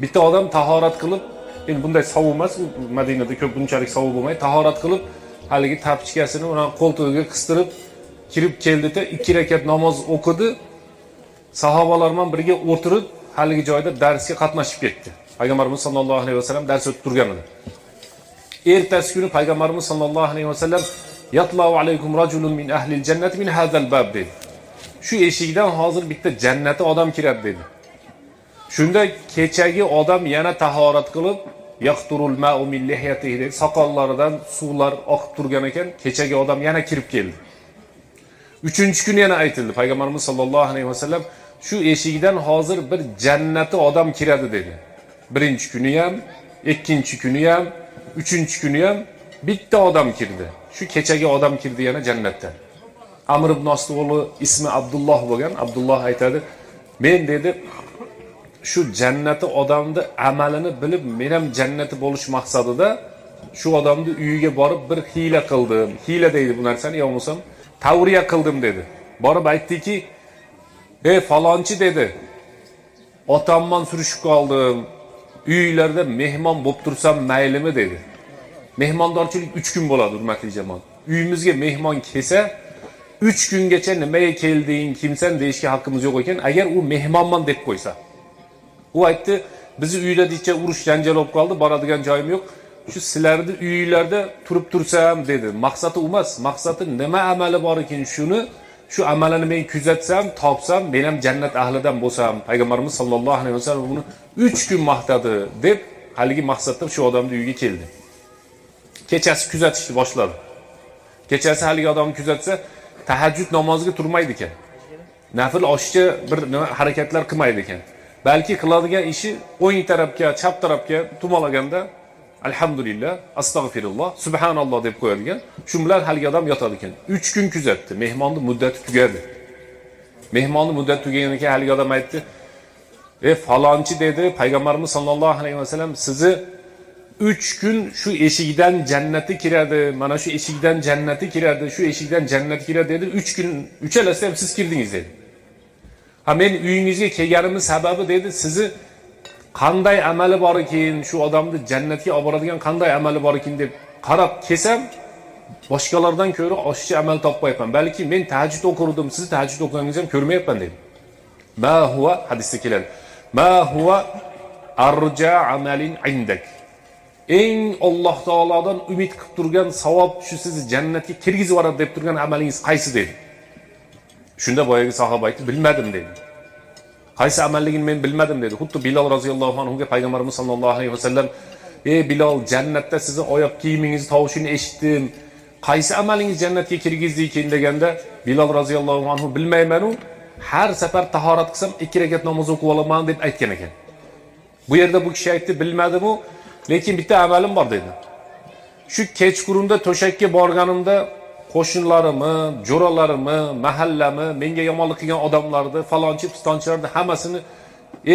Bitta odam tahorat qilib, endi bunday sovuq emas, u Madinada ko'p bunchalik sovuq bo'lmaydi. Tahorat qilib, haligi tapchkasini uni qo'ltig'iga qistirib kirib keldida 2 rakat namoz o'qidi. Sahobalar bilan birga o'tirib, haligi joyda darsga qatnashib ketdi. Payg'ambarimiz sollallohu alayhi vasallam dars o'tib turgan edi. Ertasi kuni Payg'ambarimiz sollallohu alayhi vasallam yatlau alaykum rajulun min ahlil jannati min hazal bab dedi. Shu eshikdan hozir bitta jannati odam kiradi dedi. Shunda kechagi odam yana tahorat qilib, yaqturul ma'u min lihyatihi dedi, soqollaridan suvlar oqib turgan ekan, kechagi odam yana kirib keldi. 3-kuni yana aytildi. Payg'ambarimiz sollallohu alayhi vasallam shu eshikdan hozir bir jannati odam kiradi dedi. 1-kuni ham, 2-kuni ham, 3-kuni ham bitta odam kirdi. Shu kechagi odam kirdi yana jannatdan. Amr ibn Osni o'g'li ismi Abdulloh bo'lgan. Abdulloh aytadi, men dedi shu jannati odamni amalini bilib, men ham jannati bo'lish maqsadida shu odamni uyiga borib bir hiyla qildim. Hiyla deydi bu narsani, yo bo'lmasam tavriya qildim dedi. Borib aytdiki, "Ey falonchi" dedi. "Otamman surishib qoldim. Uylarda mehmon bo'lib tursam maylimi?" dedi. Mehmondorchilik 3 kun bo'ladi, hurmatli jamoat. Uyimizga mehmon kelsa, 3 kungacha nimaga kelding, kimsan deyishga haqqimiz yo'q ekan, agar u mehmonman deb qo'ysa. U aytdi, bizi uyda decha urush janjal bo'lib qoldi, boradigan joyim yo'q. Shu sizlarni uylarda turib tursam dedi. Maqsadi u emas, maqsadi nima amali bor ekan shuni, shu amalini men kuzatsam, topsam, men ham jannat ahlidan bo'lsam. Payg'ambarimiz sollallohu alayhi vasallam buni 3 kun maqtadi deb haligi maqsadda shu odamning uyiga keldi. Kechasi kuzatishni boshladi. Kechasi haligi odamni kuzatsa, tahajjud namoziga turmaydi ekan. Nafl oshiqcha bir nima harakatlar qilmaydi ekan. Balki qiladigan ishi o'ng tarafga, chap tarafga tumalaganda alhamdulillah, astag'firulloh, subhanalloh deb qo'yadigan. Shu bilan haligi odam yotadi ekan. 3 kun kuzatdi. Mehmonning muddati tugadi. Mehmonning muddati tugagandan keyin haligi odam aytdi: "Ey falonchi" dedi, Payg'ambarimiz sollallohu alayhi vasallam sizni 3 kun shu eshikdan jannati kiradi, mana shu eshikdan jannati kiradi, shu eshikdan jannati kiradi dedi. 3 kun uchalasida ham siz kirdingiz dedi. Ha, men uyingizga kelganimning sababi dedi, sizni qanday amali bor ekan, shu odamni jannatga olib boradigan qanday amali bor ekan deb qarab kelsam, boshqalardan ko'ra oshiqcha amal topmayapman. Balki men tahajjud o'qirdim, siz tahajjud o'qiganingizni ham ko'rmayapman dedi. Ma huwa hadisda keladi. Ma huwa arja amalin indak. Eng Alloh taolodan umid qilib turgan savob shu sizni jannatga kirgizib yuboradi deb turgan amalingiz qaysi dedi. Shunda boyagi sahoba aytdi, bilmadim dedi. Qaysi amalligini men bilmadim dedi. Xuddi Bilol roziyallohu anhu ga Payg'ambarimiz sollallohu alayhi vasallam, "Ey Bilol, jannatda sizni oyoq kiyimingiz tovushini eshitdim. Qaysi amalingiz jannatga kirgizdi ekan?" deganda Bilol roziyallohu anhu bilmayman-u, har safar tahorat qilsam 2 rakat namoz o'qib olaman deb aytgan ekan. Bu yerda bu kishi aytdi, bilmadim-u, lekin bitta amalim bor dedi. Shu kechqurunda to'shakka borganimda qo'shnilarimni, jo'ralarimni, mahallamni, menga yomonlik qilgan odamlarni, falonchi, pistonchilarni hammasini,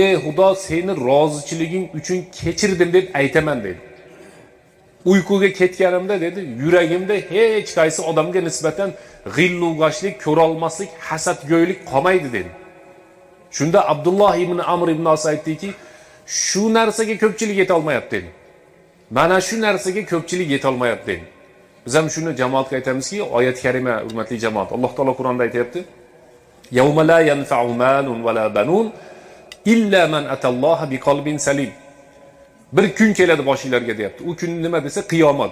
"Ey Xudo, seni rozichiliging uchun kechirdim" deb aytaman dedi. Uyquga ketganimda dedi, yuragimda hech qaysi odamga nisbatan g'illug'ashlik, ko'rolmaslik, hasadgo'ylik qolmaydi dedi. Shunda Abdulloh ibn Amr ibn As aytdiki, shu narsaga ko'pchilik yeta olmayapti dedi. Mana shu narsaga ko'pchilik yeta olmayapti dedi. Biz ham shuni jamoatga aytamizki, oyat karima, hurmatli jamoat, Alloh taolo Qur'onda aytayapti: "Yawma la yanfa'u malun va la banun illa man atalloha biqalbin salim." Bir kun keladi boshinglarga deyapti. U kun nima desa, qiyomat.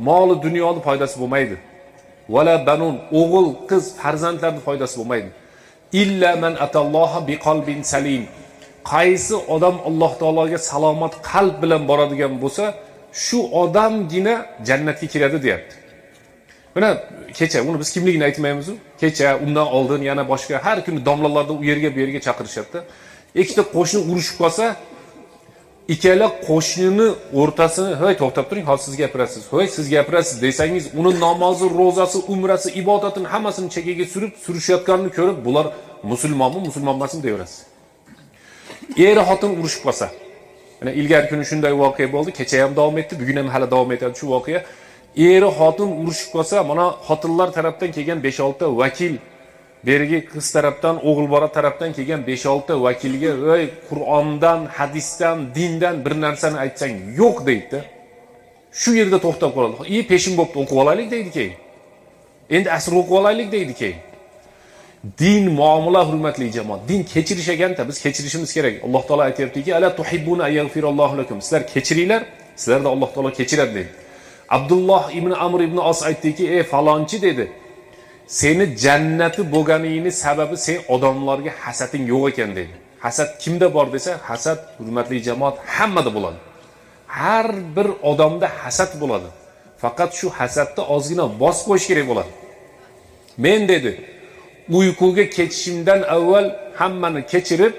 Moli dunyoni foydasi bo'lmaydi. Va la banun, o'g'il, qiz, farzandlarning foydasi bo'lmaydi. Illa man atalloha biqalbin salim. Qaysi odam Alloh taologa salomat qalb bilan boradigan bo'lsa, shu odamgina jannatga kiradi deyapti. Mana kecha uni biz kimligini aytmaymiz-u. Kecha undan oldin yana boshqa har kuni domlalarda u yerga bu yerga chaqirishyapti. Ikkita qo'shni urushib qolsa, ikkala qo'shnini o'rtasini, "Hey, to'xtab turing, hozir siz gapirasiz, hey, siz gapirasiz" desangiz, uni namozi, ro'zasi, umrasi, ibodatini hammasini chekkaga surib, surishayotganini ko'rib, bular musulmonmi, musulmon emasmi deyaverasiz. Er xotin urushib qolsa, mana ilgari kuni shunday voqea bo'ldi, kecha ham davom etdi, bugun ham hali davom etadi shu voqea. Eri xotin urushib qolsa, mana xotinlar tarafdan kelgan 5-6 ta vakil Berigi qiz tarafdan, o'g'il bola tarafdan kelgan 5-6 vakilga ey Qur'ondan, hadisdan, dindan bir narsani aytsang yo'q deydi. Shu yerda to'xtab qoladi. "E, peshin bo'pti, o'qib olaylik" deydi keyin. Endi asr o'qib olaylik deydi keyin. Din muomala hurmatli jamoat. Din kechirish ekanda biz kechirishimiz kerak. Alloh taolo aytayaptiki, "Ala tuhibbuna yaghfirallohu lakum." Sizlar kechiringlar, sizlarni Alloh taolo kechiradi dedi. Abdulloh ibn Amr ibn Os aytdiki, "Ey falonchi" dedi. Seni jannati bo'lganingni sababi sen odamlarga hasading yo'q ekan dedi. Hasad kimda bor desa, hasad hurmatli jamoat hammada bo'ladi. Har bir odamda hasad bo'ladi. Faqat shu hasadni ozgina bosib qo'yish kerak bo'ladi. Men dedi, uyquga ketishimdan avval hammani kechirib,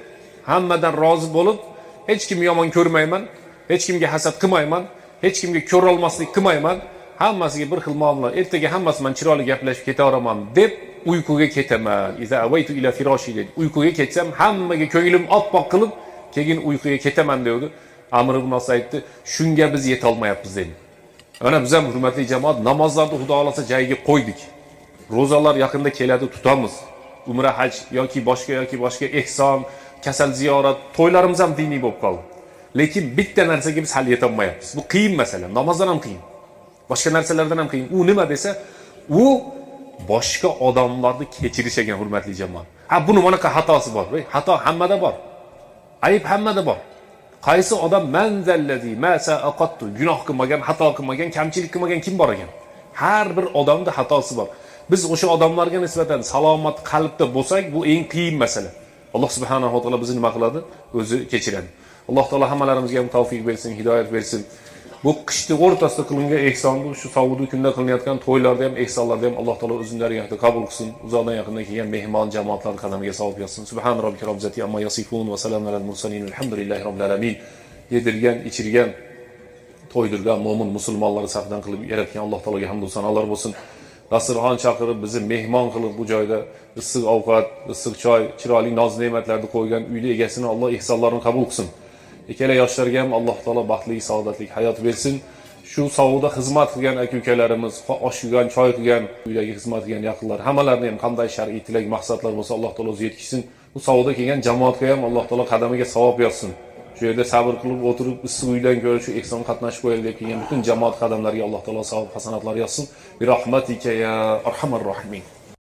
hammadan rozi bo'lib, hech kimni yomon ko'rmayman, hech kimga hasad qilmayman, hech kimga ko'rolmaslik qilmayman, hammasiga bir xil muomala, ertaga hammasi bilan chiroyli gaplashib ketaveraman deb uyquga ketaman. Iza awaytu ila firoshi dedi. Uyquga ketsam hammaga ko'nglim oppoq qilib, keyin uyquga ketaman dedi. Amr ibn Os aytdi, shunga biz yeta olmayapmiz dedi. Mana biz ham hurmatli jamoat namozlarni Xudo xolasa joyiga qo'ydik. Ro'zalar yaqinda keladi, tutamiz. Umra, haj yoki boshqa ehson, kasal ziyorat, to'ylarimiz ham diniy bo'lib qoldi. Lekin bitta narsaga biz hali yeta olmayapmiz. Bu qiyin masala, namozdan ham qiyin. Boshqa narsalardan ham qiyin. U nima desa, u boshqa odamlarni kechirish ekan hurmatli jamoat. Ha, buni bunaqa xatosi bor. Xato hammada bor. Ayib hammada bor. Qaysi odam manzallazi ma sa'aqattu gunoh qilmagan, xato qilmagan, kamchilik qilmagan kim bor ekan? Har bir odamda xatosi bor. Biz o'sha odamlarga nisbatan salomat qalbda bo'lsak, bu eng qiyin masala. Alloh subhanahu va taolo bizni nima qiladi? O'zi kechiradi. Alloh taolo hammalarimizga ham tavfiq bersin, hidoyat bersin. Bu qishni o'rtasida qilingan ehson, bu shu sovuqli kunda qilinayotgan to'ylarda ham, ehsonlarda ham Alloh taolo o'zining dargohida qabul qilsin. Uzoqdan yaqindan kelgan mehmon jamoatlar qadamiga savob yozsin. Subhan robbika robbil izzati amma yasifun va salamun alal mursalin. Alhamdulillahi robbil alamin. Yedirgan, ichirgan, to'ydirgan mo'min musulmonlarni safidan qilib yaratgan Alloh taologa hamd va sanolar bo'lsin. Dasturxon chaqirib bizni mehmon qilib bu joyda issiq ovqat, issiq choy, chiroyli noz-ne'matlarni qo'ygan uyli egasini Alloh ehsonlarini qabul qilsin. Ikkala yoshlarga ham Alloh taolo baxtli, saodatli hayot bersin. Shu sovuqda xizmat qilgan aka-ukalarimiz, osh yegan, choy qilgan, uydagi xizmat qilgan yaqinlar, hammalarini ham qanday shar'iy tilak, maqsadlar bo'lsa Alloh taolo o'zi yetkazsin. Bu sovuqda kelgan jamoatga ham Alloh taolo qadamiga savob yozsin. Shu yerda sabr qilib o'tirib, issiq uydan ko'ra shu ehson qatnashib qo'yaylik deb kelgan butun jamoat qadamlariga Alloh taolo savob hasanatlar yozsin. Bi rahmatika ya arhamar rohimin.